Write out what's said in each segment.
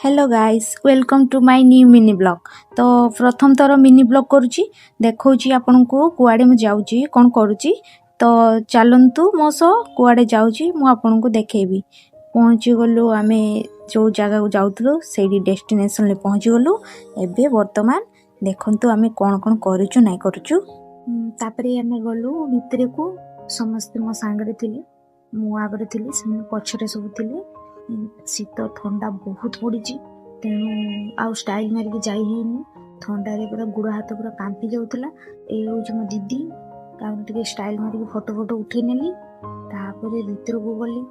Hello guys, welcome to my new mini vlog। ତ ପ୍ରଥମ ଥର ମିନି ବ୍ଲଗ୍ କରୁଛି, ଦେଖାଉଛି ଆପଣଙ୍କୁ କୁଆଡ଼େ ମୁଁ ଯାଉଛି, କ'ଣ କରୁଛି। ତ ଚାଲନ୍ତୁ ମୋ ସହ, କୁଆଡ଼େ ଯାଉଛି ମୁଁ ଆପଣଙ୍କୁ ଦେଖେଇବି। ପହଞ୍ଚିଗଲୁ ଆମେ ଯେଉଁ ଜାଗାକୁ ଯାଉଥିଲୁ, ସେଇଠି ଡେଷ୍ଟିନେସନରେ ପହଞ୍ଚିଗଲୁ। ଏବେ ବର୍ତ୍ତମାନ ଦେଖନ୍ତୁ ଆମେ କ'ଣ କ'ଣ କରୁଛୁ ନାଇଁ କରୁଛୁ। ତାପରେ ଆମେ ଗଲୁ ଭିତରକୁ। ସମସ୍ତେ ମୋ ସାଙ୍ଗରେ ଥିଲେ। ମୁଁ ଆଗରେ ଥିଲି, ସେମାନେ ପଛରେ ସବୁ ଥିଲେ। ଶୀତ ଥଣ୍ଡା ବହୁତ ପଡ଼ିଛି, ତେଣୁ ଆଉ ଷ୍ଟାଇଲ୍ ମାରିକି ଯାଇ ହେଇନି। ଥଣ୍ଡାରେ ପୁରା ଗୋଡ଼ ହାତ ପୁରା କାମ୍ପି ଯାଉଥିଲା। ଏଇ ହେଉଛି ମୋ ଦିଦି। ତାପରେ ଟିକେ ଷ୍ଟାଇଲ୍ ମାରିକି ଫଟୋ ଫଟୋ ଉଠେଇ ନେଲି। ତାପରେ ଭିତରକୁ ଗଲି।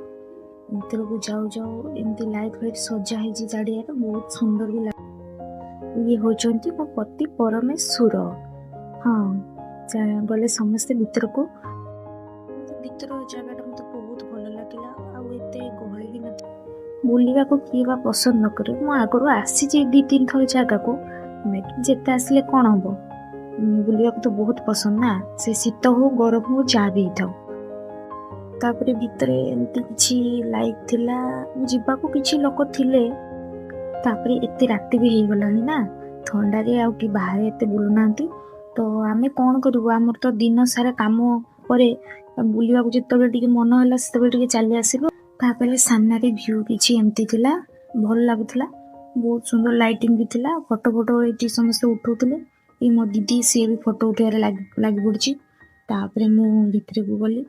ଭିତରକୁ ଯାଉ ଯାଉ ଏମିତି ଲାଇଟ୍ ଫାଇଟ୍ ସଜା ହେଇଛି ଚାରିଆଡ଼େ, ବହୁତ ସୁନ୍ଦର ବି ଲାଗେ। ଇଏ ହେଉଛନ୍ତି ମୋ ପତି ପରମେଶ୍ୱର। ହଁ, ଗଲେ ସମସ୍ତେ ଭିତରକୁ। ଭିତର ଜାଗାଟା ମୋତେ ବହୁତ ଭଲ ଲାଗିଲା ଆଉ ଏତେ ଗହଳି ବି ନଥିଲା। ବୁଲିବାକୁ କିଏ ବା ପସନ୍ଦ ନ କରେ? ମୁଁ ଆଗରୁ ଆସିଛି ଦୁଇ ତିନି ଥର ଜାଗାକୁ। ବାକି ଯେତେ ଆସିଲେ କ'ଣ ହବ, ବୁଲିବାକୁ ତ ବହୁତ ପସନ୍ଦ ନା, ସେ ଶୀତ ହଉ, ଗରମ ହଉ, ଯାହା ବି ହେଇଥାଉ। ତାପରେ ଭିତରେ ଏମିତି କିଛି ଲାଇଟ୍ ଥିଲା, ଯିବାକୁ କିଛି ଲୋକ ଥିଲେ। ତାପରେ ଏତେ ରାତି ବି ହେଇଗଲାଣି ନା, ଥଣ୍ଡାରେ ଆଉ କି ବାହାରେ ଏତେ ବୁଲୁନାହାନ୍ତି। ତ ଆମେ କ'ଣ କରିବୁ? ଆମର ତ ଦିନ ସାରା କାମ ପରେ ବୁଲିବାକୁ ଯେତେବେଳେ ଟିକେ ମନ ହେଲା, ସେତେବେଳେ ଟିକେ ଚାଲି ଆସିଲୁ। ତାପରେ ସାମ୍ନାରେ ଭ୍ୟୁ କିଛି ଏମିତି ଥିଲା, ଭଲ ଲାଗୁଥିଲା। ବହୁତ ସୁନ୍ଦର ଲାଇଟିଂ ବି ଥିଲା। ଫଟୋ ଫଟୋ ଏଇଠି ସମସ୍ତେ ଉଠଉଥିଲେ। ଏଇ ମୋ ଦିଦି, ସିଏ ବି ଫଟୋ ଉଠେଇବାରେ ଲାଗି ଲାଗି ପଡ଼ିଛି। ତାପରେ ମୁଁ ଭିତରକୁ ଗଲି।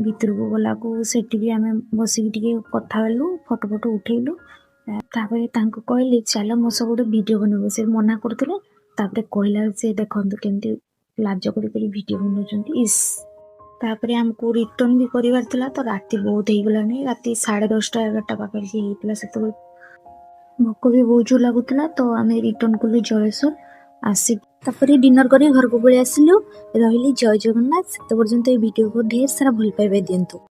ଭିତରକୁ ଗଲାକୁ ସେଠି ବି ଆମେ ବସିକି ଟିକେ କଥା ହେଲୁ, ଫଟୋ ଫଟୋ ଉଠେଇଲୁ। ତାପରେ ତାଙ୍କୁ କହିଲି, "ଚାଲ ମୋ ସହ ଗୋଟେ ଭିଡ଼ିଓ ବନେଇବ।" ସେ ମନା କରୁଥିଲେ। ତାପରେ କହିଲା, ସେ ଦେଖନ୍ତୁ କେମିତି ଲାଜ କରି କରି ଭିଡ଼ିଓ ବନଉଛନ୍ତି, ଇସ୍। ତାପରେ ଆମକୁ ରିଟର୍ନ ବି କରିବାର ଥିଲା। ତ ରାତି ବହୁତ ହେଇଗଲାଣି, ରାତି 10:30, 11ଟା ପାଖାପାଖି ହେଇଥିଲା ସେତେବେଳେ। ଭୋକ ବି ବହୁତ ଜୋର ଲାଗୁଥିଲା। ତ ଆମେ ରିଟର୍ନ କଲୁ ଜଳେଶ୍ୱର ଆସି। ତାପରେ ଡିନର କରି ଘରକୁ ପଳେଇ ଆସିଲୁ। ରହିଲି, ଜୟ ଜଗନ୍ନାଥ। ସେତେ ପର୍ଯ୍ୟନ୍ତ ଏଇ ଭିଡ଼ିଓକୁ ଢେର ସାରା ଭଲ ପାଇବା ଦିଅନ୍ତୁ।